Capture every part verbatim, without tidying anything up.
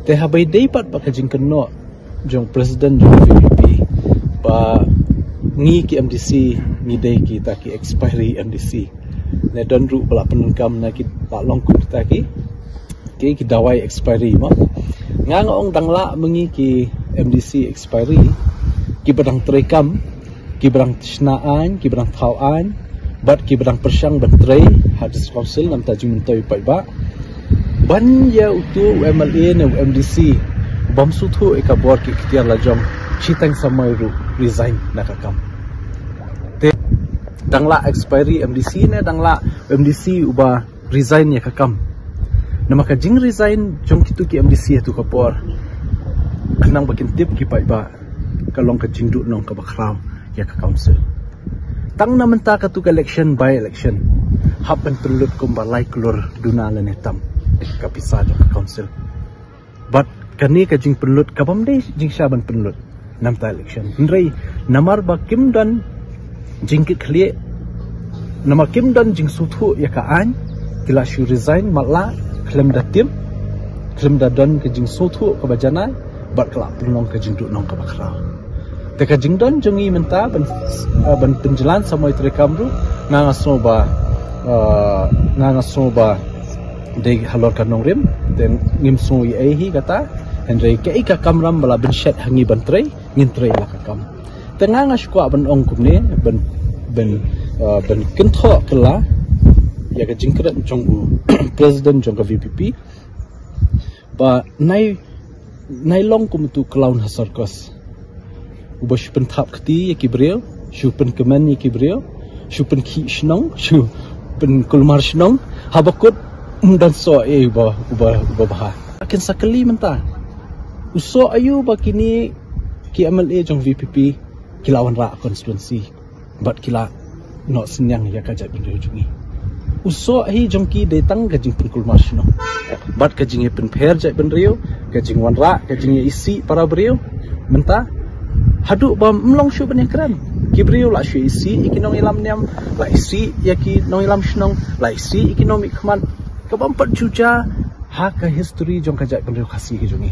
Te haba ïadei pat bad ka jingkynnoh jong president jong VPP ba ngi ki MDC ngi dei kita ki expiry MDC. Ne don ruh ba la pyndonkam na ki, la long kum kita ki, ki, ki dawai expiry mo. Nga nga ong dang lah ma ngi ki MDC expiry, kiba dang treikam, kiba dang shna aiñ, kiba dang thaw aiñ, bad kiba dang pyrshang ban trei ha District Council namar ka jingmyntoi paidbah, ban ïa utu u MLA ne u MDC bym sngewthuh ïa ka bor ki iktiar lajong, shiteng samoi ruh resign na ka kam. Te dang lah expiry MDC ne dang lah MDC uba resign ïa ka kam. Namar ka jingresign jong kitu ki MDC ha tu ka por, khnang ba kin tip ki paidbah, ka long ka jingduhnong kaba khraw ïa ka council. Tang na mynta katu ka election, by election, hap ban pynlut kumba lai klur duna lane tam ka pisa jong ka council. Bad kane ka jingpynlut ka bym dei jingshisha ban pynlut namar ka election. Hynrei namar ba kim don jingkitkhlieh, namar kim don jingsngewthuh ïa ka aiñ, ki la shu resign matlah khlem da tip, khlem da don ka jingsngewthuh kaba janai, bad ka la pynlong ka jingduhnong kaba khraw. Te ka jingdon jong ngi mynta ban, eh, ban pynjlan samoi treikam ruh, nga nga sngew ba, eh, nga nga sngew ba dei halor ka nongrim, te ngim sngew ei ei hi kata, hynrei kaei ka kamram ba la bynshet ha ngi ban trei, ngin trei la ka kam. Te nga nga shu kwah ban ong kumne, ban, ban, eh, ban kynthoh kylla ïa ka jingkren jong u president jong ka VPP, ba nai, nai long kum utu u clown ha circus, uba shu pynthap kti ïa ki briew, shu pynkmen ïa ki briew, shu pynkhih shnong, shu pynkulmar shnong, haba kut um don soh ei ei uba, uba, uba bha. Kin sa kylli mynta, u soh aïu ba kine ki MLA jong VPP ki la wanrah constituency bad ki la noh synñiang ïa ka jaitbynriew jong ngi? U soh hi jong ki dei tang ka jingpynkulmar shnong bad ka jingïapynpher jaitbynriew, ka jingwanrah, ka jingïaisih para briew. Mynta haduh ba ym long shuh ban ïakren, ki briew la shu isih ïa ki nongïalam niam, la isih ïa ki nongïalam shnong, la isih ïa ki nongmihkhmat, ka bym pat ju jia ha ka history jong ka jaitbynriew Khasi ka jong ngi.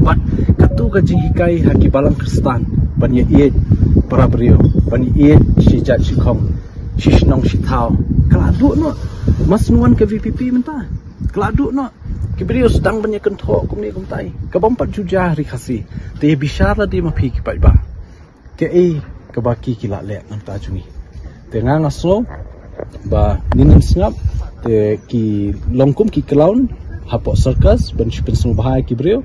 Bad katu ka jinghikai ha ki balang Khristan ban ïaieit para briew, ban ïaieit shi jait shi khong, shi shnong shi thaw, ka la duh noh. Mas nuan ka VPP mynta, ka la duh noh. Ki briew sdang ban ïakynthoh kumne kumtai, ka bym pat ju jia ha ri Khasi. Te bishar lade ma phi ki paidbah, kaei kaba ki ki la leh namar ka jong ngi. Te nga nga sngew ba ngin ym sngap, te ki long kum ki clown hapoh circus ban shu pynsngewbha ïa ki briew,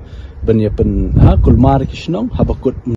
ban ïa pyn, ha, kulmar ïa ki shnong, haba kut